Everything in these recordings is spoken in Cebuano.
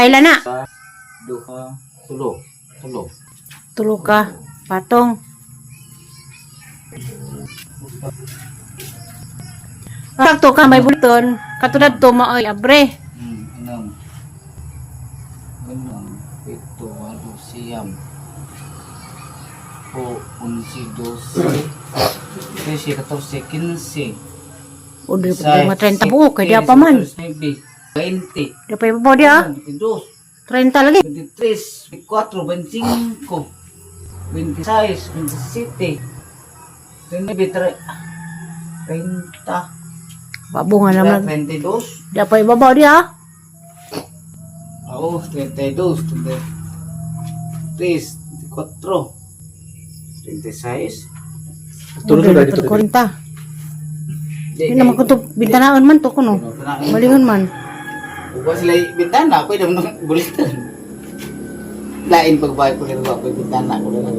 Payla na. Duha, tulo, tulo. Tulo ka. Patong. Sakto ka may buliton. Katulad to maoy abre. Enam. Enam, pito, walo, siyam. Po, 11, 12, 13, 14, 15. O di pa mga 30 buok kay di pa man. 19, 20, Di pa ibabaw di ah. 22, 30 lagi. 23, 24, 25, 26, 27, 29, 30, Babunga naman. 32. Di pa ibabaw di ah. Oo, 32, 33, 34, 36. Tulo na dito. 40. Di naman ko to bintanaon man to kuno. Malingon man. Uba sila bintana, ako yung naman bulitan. Lain pagbayad ko nila ako bintana ko lang.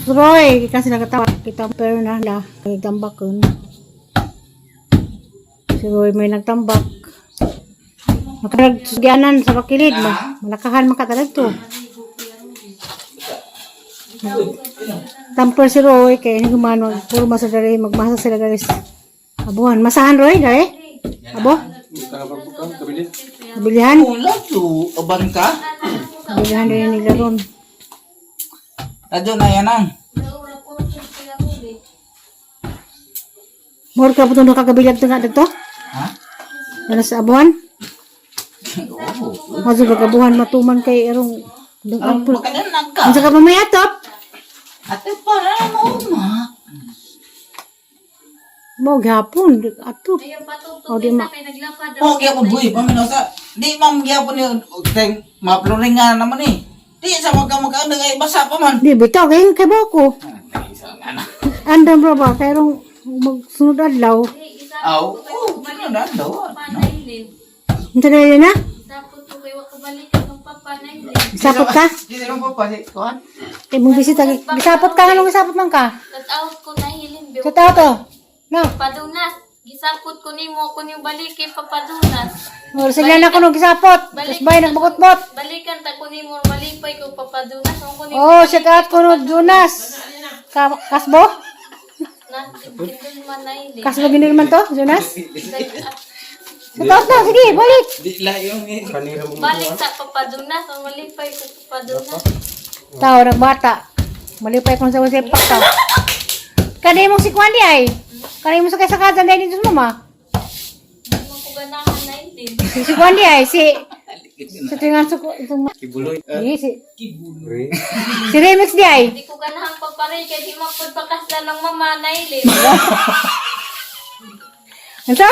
Roy, kasi nagatawa kita pero na la nagtambakon. Si Roy may nagtambak. Makarag sugyanan sa bakilid, malakahan man ka talaga to. Tamper si Roy kay humano puro masa dali magmasa sila dali. Abuhan, masahan Roy dali. Abo? Kabilihan? Wala to, aban ka? Kabilihan din nila ron. Radyo na yan ang. More ka po itong nakakabilyag ito nga dito? Ha? Ano sa abuhan? Oo. Maso kagabuhan matuman kay erong Alam mo, makadanag ka. Unsa ka pa may atop? Ate, para mo, ma. Mo gihapon atop. O di ma. Oo, gyapon buhi, paminaw sa. Di ma'am gyapon yun. Teng, maploring nga naman eh. Di sa magka magka ay basa pa man. Di bitaw kay kay ko. Ay, isa nga na. Andam bro ba kay rong magsunod adlaw. Aw, oo, ano na daw. No? Unsa dali na? Tapos ko kayo kabalik ang papanay. Gisapot ka? Di sila mo pa si kuan. Kay mong bisita gisapot ka nganong gisapot man ka? Tat-out ko nahilin. Sa tao to. No. Padunas. Gisapot ko nimo ko niyong baliki papadunas. Or sila na kuno gisapot. Tapos bay nagbukot-bot. Balikan ta ko nimo malipay ko papadunas. Ang ko nimo Oh, shout out kuno Jonas. Kasbo? na kindol man nahilin. Kasbo ginil man to, Jonas? Shout out na, sige, balik. Di la yung eh. Balik sa papadunas. Ang malipay ko papadunas. Tao nagbata. Malipay kung sa sepak tao. Kanay mong si Kwan di ay. Kanay mo sa kay sa kadan dahil dito sa mama. Di man ko ganahan nahilin. Si Kwan di ay si sa tingan sa itong Kibuloy. si si si Remix di ay. Di ko ganahan paparay kay di man pud pakaslan ng mama nahilin. Unsa?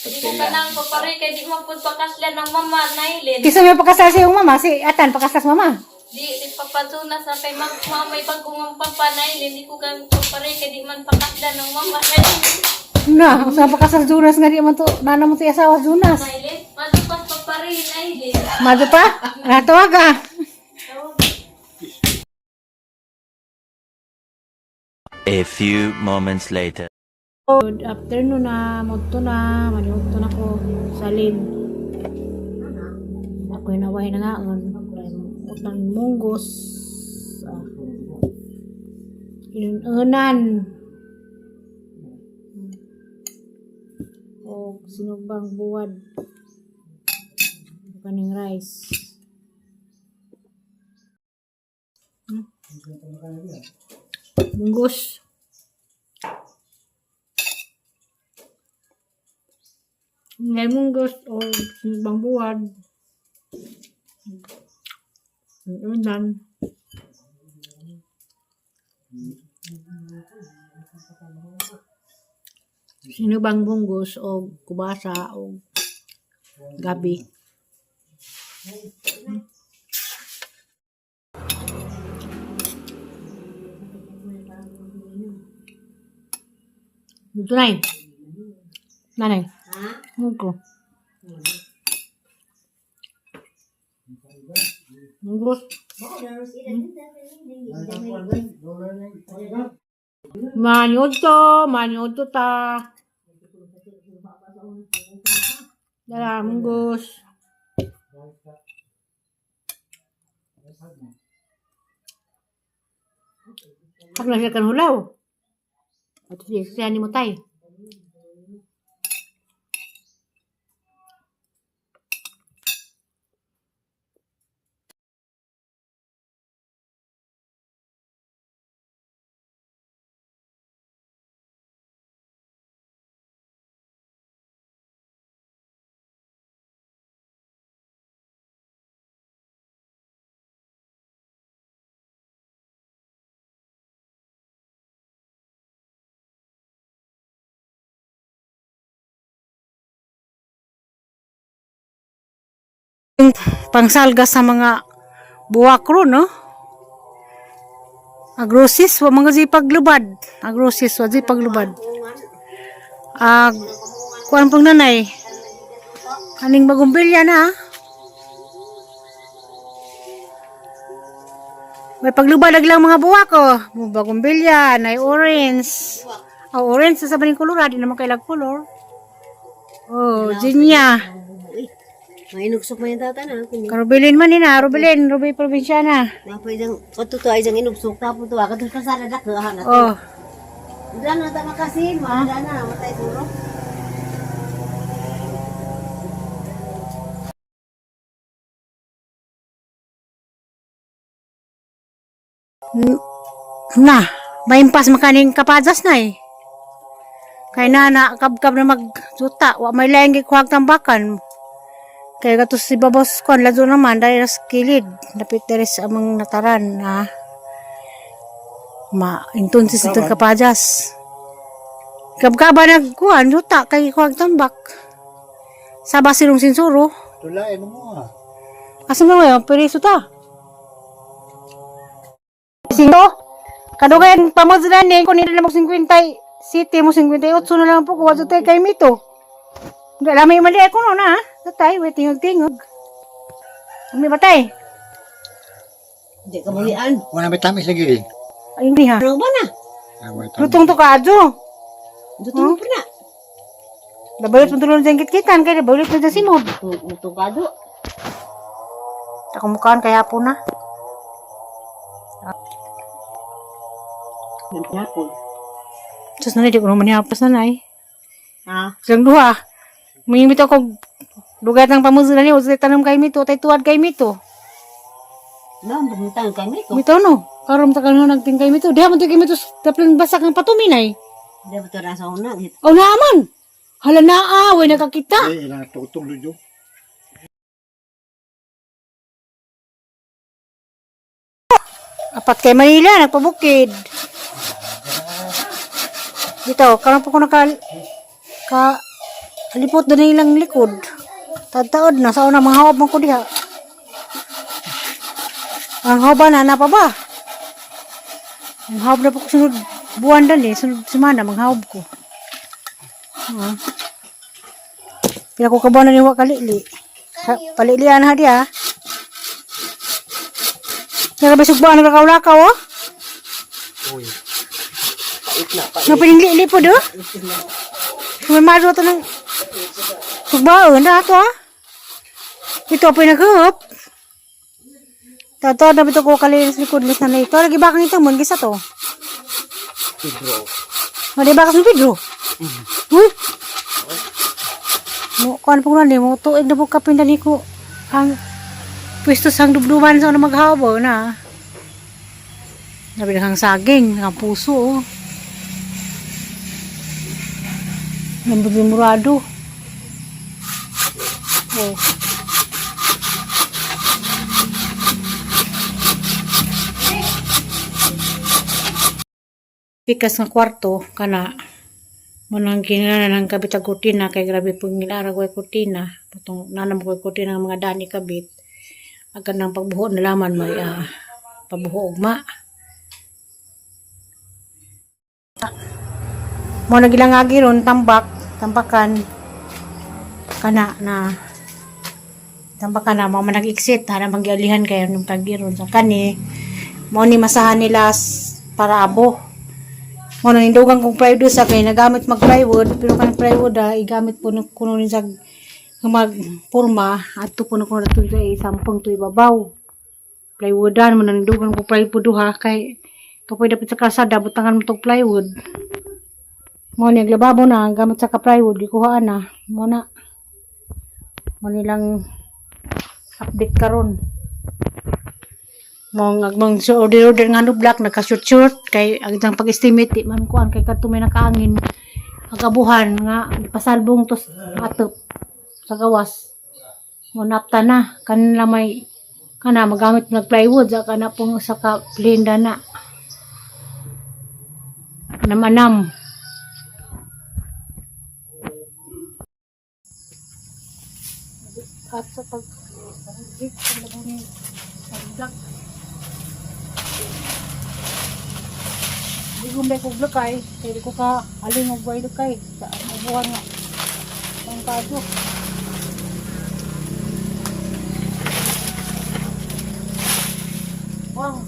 Di ko ganahan paparay kay di man pud pakaslan ng mama nahilin. Kisa may pakasal si iyong mama, si Atan pakasal sa mama. Di, di papadunas sa kay mag may bagong ang papanay, hindi ko gamit paparay kay di man pakaslan ng mama nahilin. Na, sa pakasal Jonas nga di man to, nana mo to asawa Jonas. Nahilin, malupas paparay nahilin. Mado pa? Natawag ah. A few moments later. Good afternoon na, magto na, malimugto na ko, salin. Ako'y nawahin na nga, utang munggos, ah, inunan, o sinugbang buwad, kaning rice. Munggos. May munggos o sinugbang buwad. Unan. Sinubang munggos o kubasa o gabi. Ito na eh. Nanay. Mungko. Munggos. Manyod to, manyod to ta. Dara, munggos. Pag nasa kan hulaw. Ato siya, siya ni mo tay. Pangsalga sa mga buwak ro, no? Agrosis, wa mga di paglubad. Agrosis, wa di paglubad. Ag, kuan pong nanay. Aning bagumbilya na, ah. May paglubad lang mga buwak, oh. Bagumbilya, nay orange. Oh, orange sa sabaning kolor, ah. Di naman kailag kolor. Oh, ginya. Mainugsok man yung tata na. Kung Karubilin man nina, Rubilin, Rubi probinsyana. napay diyang, katuto ay diyang inugsok, tapos tuwa, katong pasada na ka, na. Oh, Wala na tama kasi, wala na, matay turo. Na, maimpas makaning kapajas na eh. Kay na na kabkab na magjuta, wa may laing gikuhag tambakan. Kay gato si babos kwan ladyo naman dahil sa kilid, dapit diri sa among nataran na ma intun si sitong kapajas. Kabkaba nagkuhan juta kay kuhag tambak. Saba silong sinsuro. Tulain mo ah. Asa mo ngayon? Periso ta. Sino? Kadugayan pamod na ni kung nila mo 50 city mo 58 na lang po kuha tayo kay mito. Hindi alam may mali ako no na. Ha? Tatay, wait tingog tingog. May batay. Hindi ka buhian. Wala may tamis lagi eh. Ay hindi ha. Ano ba na? Ah, wala tamis. Lutong to kaadyo. Duto mo pa na. Dabalit mo tulong dyan kitkitan kay dabalit mo dyan simod. Mutong kado. Ako mukhaan kaya po na. Napon. Sus na di ko naman niyapas na nay. Ha? Silang duha. Mingimit ako lugat ng pamuzula ni, usay tanong kay mito, tay tuwad kay mito. No, bumutang kami ko. Mito no. Karon ta kanu nagting kay mito. Diha man to kay mito taplan basak ng patuminay. Hindi ba ito nasa una? Aw naaman. Hala naa, way nakakita. Eh, ilang tutong lujo. Apat kay Manila nagpabukid. Dito, karon pa ko naka ka alipot na ilang likod. Tadtaod na sa una mga hawab man ko diha. Ang hawba na na pa ba? Ang hawab na po ko sunod buwan dan eh, sunod semana manghawab ko. Ah. Pila ko kabuan na ni wa kalili. Palilian ha diha. Nakabisog ba nagkakaulakaw oh? Uy. Napinili po do? May mazo to ng sugbaon na ato ah. Ito pa naghup. Tato na bito ko kalinis likod lis na ito. Lagi bakang ito mon gisa to. Pedro. Mali bakas ni Pedro. Uy. Mo kuan po ni mo tuig na po kapin dali ko ang pwesto sang dubduban sa ano maghabo na. Nabi kang saging, ang puso oh. Lambot yung murado. Oh. Pikas nga kwarto kana manang kinana ng kabit ang kurtina kay grabe pag ngilara ko ay kurtina patong nanam ko ay kurtina ng mga dani kabit agad ng pagbuho na laman may pabuho ugma mo na gilang agi ron tambak tambakan kana na tambakan na mo man nag-exit hana manggialihan kayo nung tagiron sa kani mo ni masahan nila para abo. Mo na nindugan kong plywood sa kay nagamit mag plywood pero kanang plywood ah, igamit po kuno ni sa mag porma adto po na kuno dito sa isampang to ibabaw. Plywoodan mo na nindugan ko plywood duha kay kapoy dapat sa kalsada butangan mo tog plywood. Mo ni ang lababo na ang gamit sa ka plywood gikuhaan na mo na. Mo nilang update karon. Mong agmang so order order nga no black nagka-short short kay ang isang pag-estimate di man kuan kay kadto may nakaangin ang kabuhan nga pasalbong to atop sa gawas mo napta na kanila may kana magamit nag plywood sa kana pong sa ka plinda na anam-anam. At sa pag pag di ko may kog lakay, kay di ko ka alin og way lakay sa mabuhan nga. Ang kaso. Wow.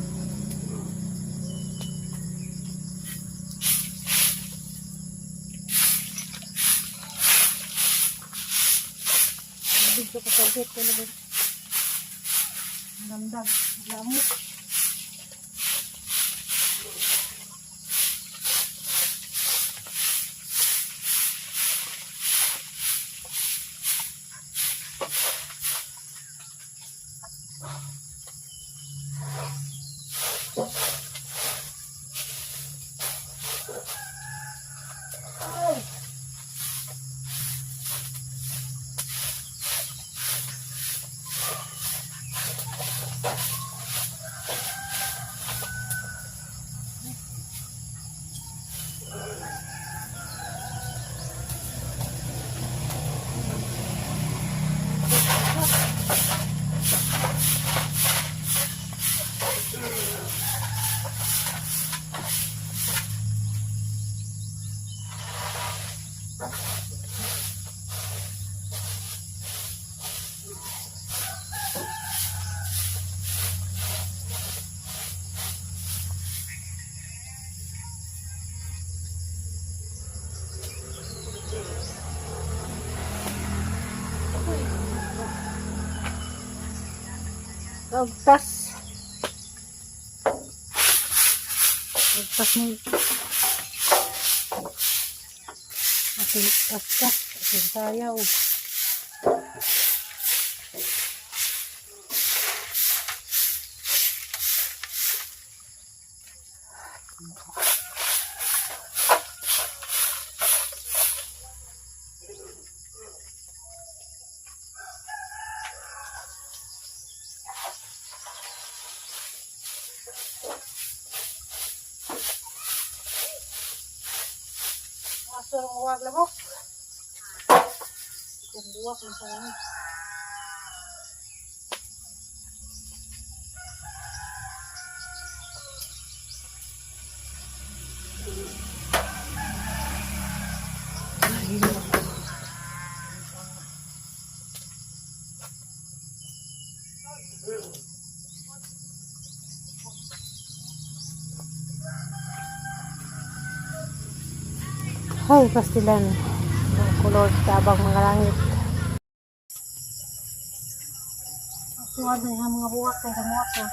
Dito ko sa gate talaga. Ang Damdag, lamok. Agtas. Agtas ni. Ating agtas. Ating sayaw. Aso ang uwag lamok. Ang buwak ng sarang. Ay, pastilan. Ang kulor sa tabang mga langit. Suwad na yung mga buwak kay kamuwak na.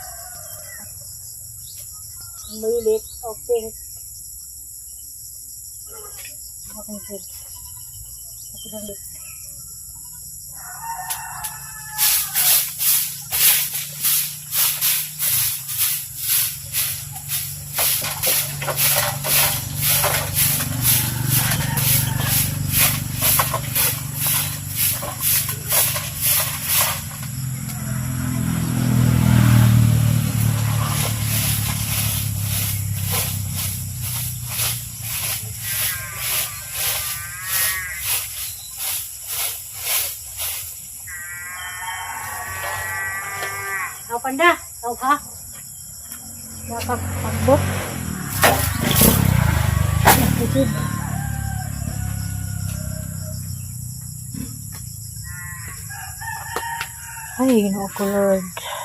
Ang violet o pink. Buwak ni Fred. Pastilan dito. Aw panda, aw ha. Nakapagpagbot. Nakikid. Ay, Ginoo ko Lord.